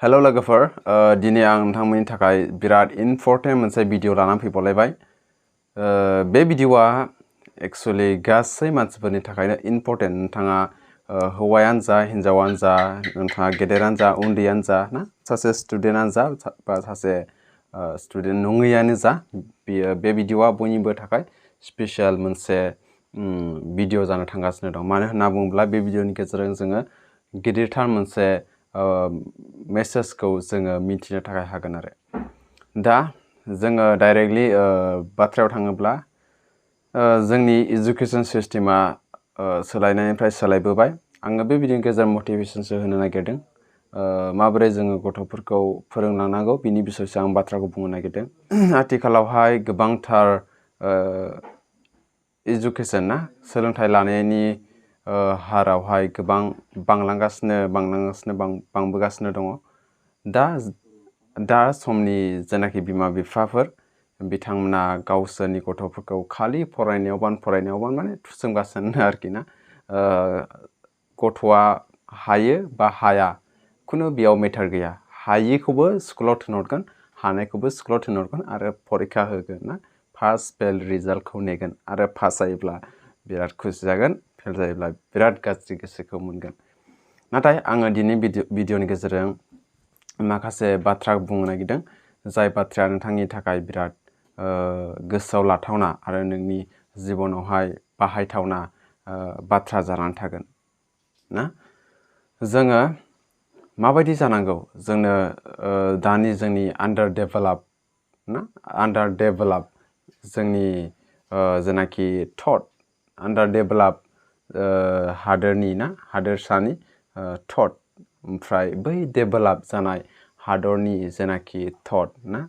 Hello लोगोफोर दिनै आं नोंथांमोननि थाखाय बिराद इम्पर्टेन्ट मोनसे भिडिअ लानानै फैबावलायबाय बे भिडिअआ एक्चुअली गासै मानसिफोरनि थाखायनो इम्पर्टेन्ट नोंथाङा हौवायानो जा हिन्जावानो जा नोंथाङा गेदेरानो जा उन्दैयानो जा ना सासे स्टुडेन्टआनो जा बा सासे स्टुडेन्ट नङैयानो जा बे भिडिअआ बयनिबो थाखाय स्पेशल मोनसे भिडिअ जानो थांगासिनो दं मानो होनना बुङोब्ला बे भिडिअनि गेजेरजों जोङो गिदिरथार मोनसे मेसेजखौ जोङो मिथिनो थाखाय हागोन आरो दा जोङो डाइरेक्टलि बाथ्रायाव थाङोब्ला जोंनि एजुकेशन सिस्टेमा सोलायनायनिफ्राय सोलायबोबाय आङो बे भिडिअनि गेजेरजों मटिभेशनसो होनो नागिरदों माबोरै जोङो गथ'फोरखौ फोरोंलांनांगौ बिनि बिसयसो आं बाथ्राखौ बुंनो नागिरदों आथिखालावहाय गोबांथार एजुकेशन ना सोलोंथाइ लानायनि हारावहाय गोबां बांबोगासिनो दङ दा समनि जेनाखि बिमा बिफाफोर बिथांमोना गावसोरनि गथ'फोरखौ खालि फरायनायावबानो माने थुसोमगासिनो आरोखि ना गथ'आ हायो बा हाया खुनु बेयाव मेटार गैया हायिखौबो स्कुलाव थिनहरगोन हानायखौबो स्कुलाव थिनहरगोन आरो फरिखा होगोन ना पास फेल रिजाल्टखौ नेगोन आरो पास जायोब्ला बिराद खुसि जागोन फेल जायोब्ला बिराद गाज्रि गोसोखौ मोनगोन नाथाय आङो दिनै भिडिअनि गेजेरजों माखासे बाथ्रा बुंनो नागिरदों जाय बाथ्राया नोंथांनि थाखाय बिराद गोसोआव लाथावना आरो नोंनि जिबनावहाय बाहायथावना बाथ्रा जानानै थागोन ना जोङो माबायदि जानांगौ जोंनो दानि जोंनि आन्डार डेभेलप जोंनि जेनाखि थट आन्डार डेभेलप हादोरसानि थट ओमफ्राय बै डेभेलप जानाय हादरनि जेनाखि थट ना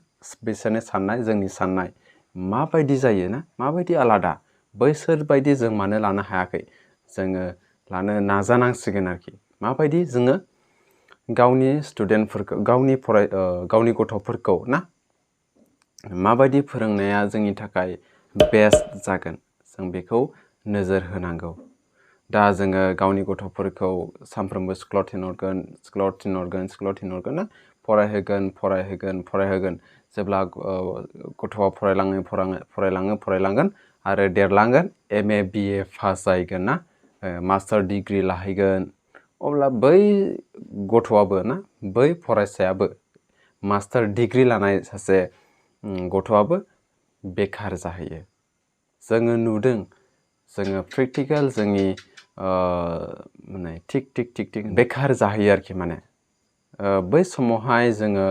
बिसोरनि साननाय जोंनि साननाय माबायदि जायो ना माबायदि आलादा बैसोरबायदि जों मानो लानो हायाखै जोङो लानो नाजानांसिगोन आरोखि माबायदि जोङो गावनि स्टुडेन्टफोरखौ गावनि गथ'फोरखौ ना माबायदि फोरोंनाया जोंनि थाखाय बेस्ट जागोन जों बेखौ नोजोर होनांगौ दा जोङो गावनि गथ'फोरखौ सानफ्रोमबो स्कुलाव थिनहरगोन ना फरायहोगोन जेब्ला गथ'आ फरायलांगोन आरो देरलांगोन MA BA पास जाहैगोन ना मास्टार डिग्री लाहैगोन अब्ला बै गथ'आबो ना बै फरायसायाबो मास्टार डिग्री लानाय सासे गथ'आबो बेखार जाहैयो जोङो नुदों जोङो प्रेक्टिकल जोंनि माने थिक बेखार जाहैयो आरोखि माने बै समावहाय जोङो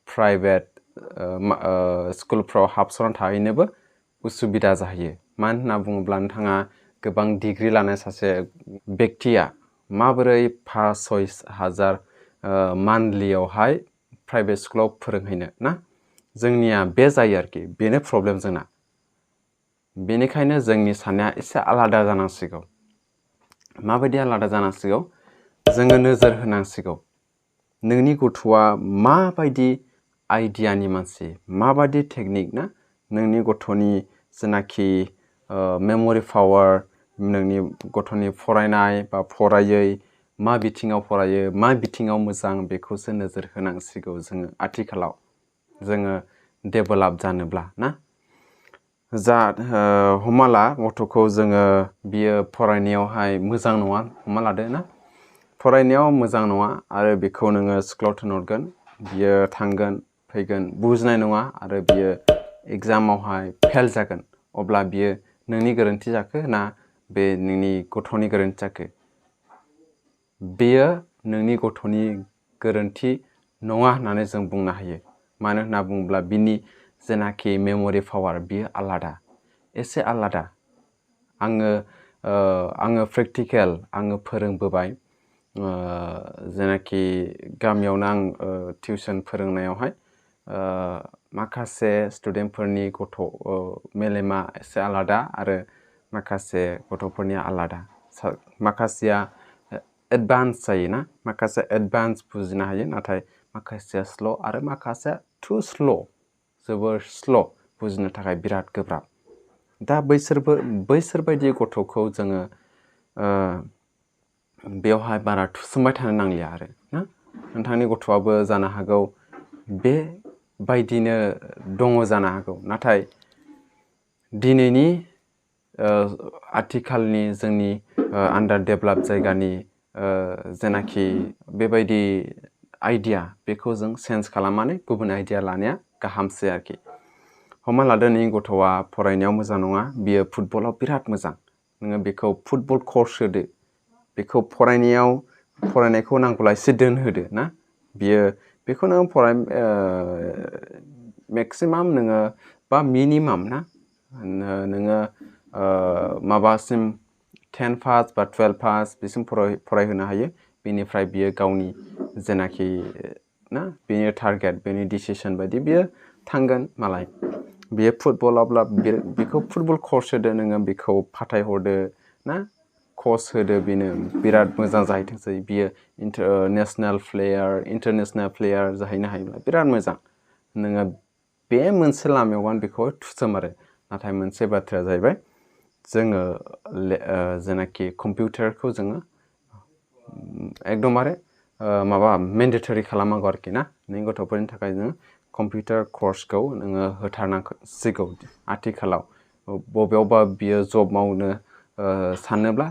प्राइभेट स्कुलफ्राव हाबसनना थाहैनोबो उसुबिदा जाहैयो मानो होनना बुङोब्ला नोंथाङा गोबां डिग्री लानाय सासे व्यक्तिया माबोरै 5,000-6,000 मान्थलियावहाय प्राइभेट स्कुलाव फोरोंहैनो ना जोंनिया बे जायो आरोखि बेनो प्रब्लेम जोंना बेनिखायनो जोंनि साननाया एसे आलादा जानांसिगौ माबायदि आलादा जानांसिगौ जोङो नोजोर होनांसिगौ नोंनि गथ'आ माबायदि आइडियानि मानसि माबायदि टेकनिक ना नोंनि गथ'नि जेनाखि मेम'रि पावार नोंनि गथ'नि फरायनाय बा फरायै मा बिथिङाव फरायो मा बिथिङाव मोजां बेखौसो नोजोर होनांसिगौ जोङो आथिखालाव जोङो डेभेलप जानोब्ला ना हमना ला गथ'खौ जोङो बियो फरायनायावहाय मोजां नङा हमना लादो ना फरायनायाव मोजां नङा आरो बेखौ नोङो स्कुलाव थिनहरगोन बियो थांगोन फैगोन बुजिनाय नङा आरो बियो एग्जामावहाय फेल जागोन अब्ला बियो नोंनि गोरोन्थि जाखो ना बे नोंनि गथ'नि गोरोन्थि जाखो बेयो नोंनि गथ'नि गोरोन्थि नङा होननानै जों बुंनो हायो मानो होनना बुङोब्ला बिनि जेनाखि मेम'रि पावार बियो आलादा एसे आलादा आङो प्रेक्टिकेल आङो फोरोंबोबाय जेनाखि गामियावनो आं टिउसन फोरोंनायावहाय माखासे स्टुडेन्टफोरनि गथ' मेलेमा एसे आलादा आरो माखासे गथ'फोरनिया आलादा माखासेया एडभान्स जायोना माखासे एडभान्स बुजिनो हायो नाथाय माखासेया स्ल' आरो माखासेया टु स्ल' जोबोर स्ल' बुजिनो थाखाय बिराद गोब्राब दा बैसोरबायदि गथ'खौ जोङो बेवहाय बारा थुसोमबाय थानो नांलिया आरो ना नोंथांनि गथ'आबो जानो हागौ बेबायदिनो दङ जानो हागौ नाथाय दिनैनि आथिखालनि जोंनि आन्डार डेभेलप जायगानि जेनाखि बेबायदि आइडिया बेखौ जों चेन्ज खालामनानै गुबुन आइडिया लानाया गाहामसै आरोखि हमना लादो नोंनि गथ'आ फरायनायाव मोजां नङा बियो फुटबलाव बिराद मोजां नोङो बेखौ फुटबल कर्स होदो बेखौ फरायनायखौ नांगौला एसे दोनहोदो ना बियो बेखौ नोङो मेक्सिमाम नोङो बा मिनिमाम ना नोङो माबासिम 10 पास बा 12 पास बिसिम फरायहोनो हायो बेनिफ्राय बियो गावनि जेनाखि ना बेनि टारगेट बेनि डिसिसन बायदि बियो थांगोन मालाय बियो फुटबलावब्ला बेखौ फुटबल कर्स होदो नोङो बेखौ फाथायहरदो ना कर्स होदो बेनो बिराद मोजां जाहैथोंसै बियो इन्टारनेसनेल प्लेयार जाहैनो हायोब्ला बिराद मोजां नोङो बे मोनसे लामायावनो बेखौ थुसोम आरो नाथाय मोनसे बाथ्राया जाहैबाय जोङो जेनाखि कम्पिउटारखौ जोङो एकदमबारे माबा मेन्डेटरि खालामनांगौ आरोखि ना नोंनि गथ'फोरनि थाखाय जोङो कम्पिउटार कर्सखौ नोङो होथारनांसिगौ आथिखालाव बबेयावबा बियो जब मावनो सानोब्ला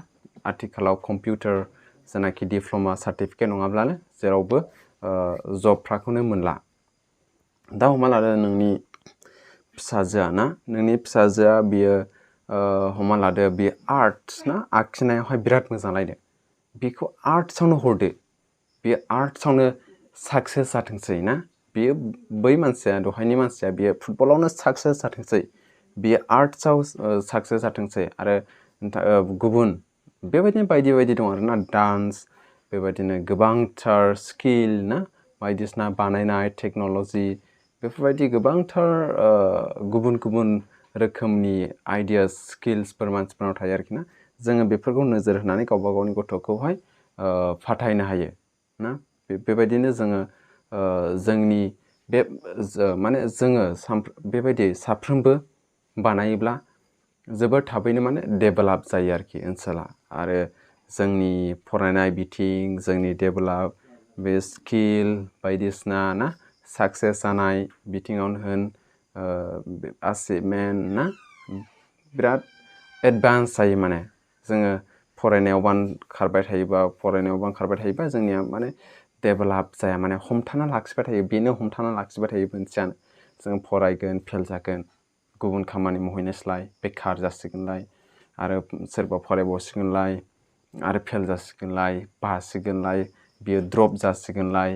आथिखालाव कम्पिउटार जेनाखि डिप्ल'मा सार्टिफिकेट नङाब्लानो जेरावबो जबफ्राखौनो मोनला दा हमना लादो नोंनि फिसाजोआ ना नोंनि फिसाजोआ बियो हमना लादो बियो आर्ट्स ना आखिनायावहाय बिराद मोजां लायदो बेखौ आर्ट्सआवनो हरदो बियो आर्ट्सआवनो साक्सेस जाथोंसै ना बियो बै मानसिया दहायनि मानसिया बियो फुटबलावनो साक्सेस जाथोंसै बियो आर्ट्सआव साक्सेस जाथोंसै आरो गुबुन बेबायदिनो बायदि बायदि दं आरोना डान्स बेबायदिनो गोबांथार स्किल ना बायदिसिना बानायनाय टेक्न'ल'जि बेफोरबायदि गोबांथार गुबुन गुबुन रोखोमनि आइडियास स्किल्सफोर मानसिफोरनाव थायो आरोखि ना जोङो बेफोरखौ नोजोर होनानै गावबा गावनि गथ'खौहाय फाथायनो हायो ना बेबायदिनो जोङो जोंनि माने जोङो बेबायदि साफ्रोमबो बानायोब्ला जोबोर थाबैनो माने डेभेलप जायो आरोखि ओनसोला आरो जोंनि फरायनाय बिथिं जोंनि डेभेलप बे स्किल बायदिसिना ना साक्सेस जानाय बिथिङावनो होन अचिभमेन्ट ना बिराद एडभान्स जायो माने जोङो फरायनायावबो खारबाय थायोबा जोंनिया माने डेभेलप जाया माने हमथाना लाखिबाय थायो बेनो हमथाना लाखिबाय थायो मोनसेयानो जों फरायगोन फेल जागोन गुबुन खामानि मावहैनोसैलाय बेखार जासिगोनलाय आरो सोरबा फरायबावसिगोनलाय आरो फेल जासिगोनलाय बासिगोनलाय बियो द्रप जासिगोनलाय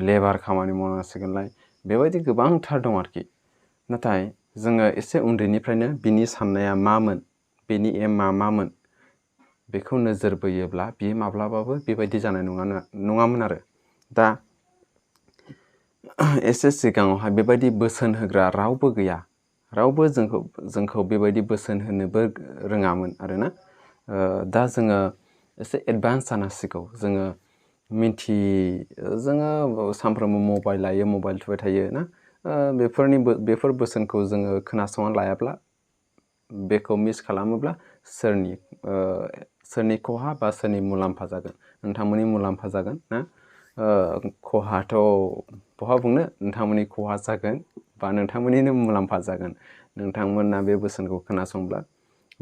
लेबार खामानि मावनांसिगोनलाय बेबायदि गोबांथार दं आरोखि नाथाय जोङो एसे उन्दैनिफ्रायनो बिनि साननाया मामोन बेनि एमआ मामोन बेखौ नोजोर बोयोब्ला बियो माब्लाबाबो बेबायदि जानाय नङामोन आरो दा एसे सिगाङावहाय बेबायदि बोसोन होग्रा रावबो गैया रावबो जोंखौ बेबायदि बोसोन होनोबो रोङामोन आरोना दा जोङो एसे एडभान्स जानांसिगौ जोङो जोङो सानफ्रोमबो मबाइल लायो मबाइल थुबाय थायो ना बेफोर बोसोनखौ जोङो खोनासंनानै लायाब्ला बेखौ मिस खालामोब्ला सोरनि खहा बा सोरनि मुलाम्फा जागोन नोंथांमोननि मुलाम्फा जागोन ना खहाथ' बहा बुंनो नोंथांमोननि खहा जागोन बा नोंथांमोननिनो मुलाम्फा जागोन नोंथांमोना बे बोसोनखौ खोनासंब्ला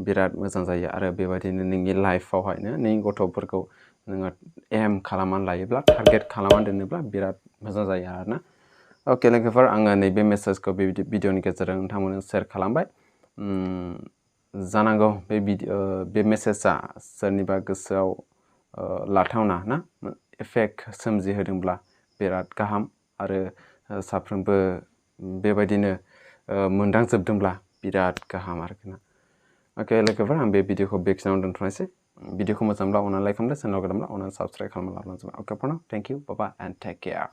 बिराद मोजां जायो आरो बेबायदिनो नोंनि लाइफआवहाय नोंनि गथ'फोरखौ नोङो एम खालामनानै लायोब्ला टारगेट खालामनानै दोनोब्ला बिराद मोजां जायो आरोना अके लोगोफोर आङो नैबे मेसेजखौ बे भिडिअनि गेजेरजों नोंथांमोननो शेयार खालामबाय जानांगौ बे मेसेजआ सोरनिबा गोसोआव लाथावना ना इफेक्ट सोमजिहोदोंब्ला बिराद गाहाम आरो साफ्रोमबो बेबायदिनो मोनदांजोबदोंब्ला बिराद गाहाम आरोखि ना अके लोगोफोर आं बे भिडिअखौ बेखिनियावनो दोनथ'नोसै भिडिअखौ मोजांब्ला अननानै लाइक खालामदो चेनेलाव गोदानब्ला अननानै साबस्क्राइब खालामना लाब्लानो जाबाय okay for now thank you bye bye and take care